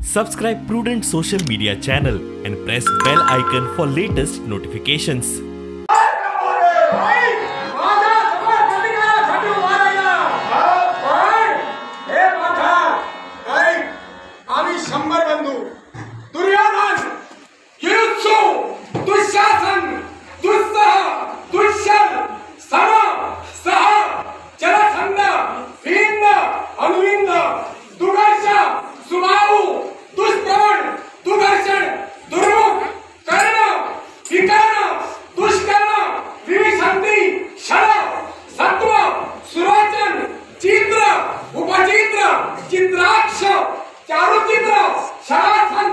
Subscribe Prudent Social Media channel and press bell icon for latest notifications. आम्ही 100 बंधू दुर्योधन, युयुत्सु, दुःशासन, दुस्सह, दुश्शल, सम, सह, जरासंध, भीम, अनुविंद, दुर्घर्ष, सुबाहु, दुष्प्रवण, दुर्घर्षण, दुर्मुख, कर्ण, विकर्ण, Dushkarna, विविसंधि, sir, सत्व, सुरोचन, चित्र, उपचित्र, चित्राक्ष, चारुचित्र, शरासन,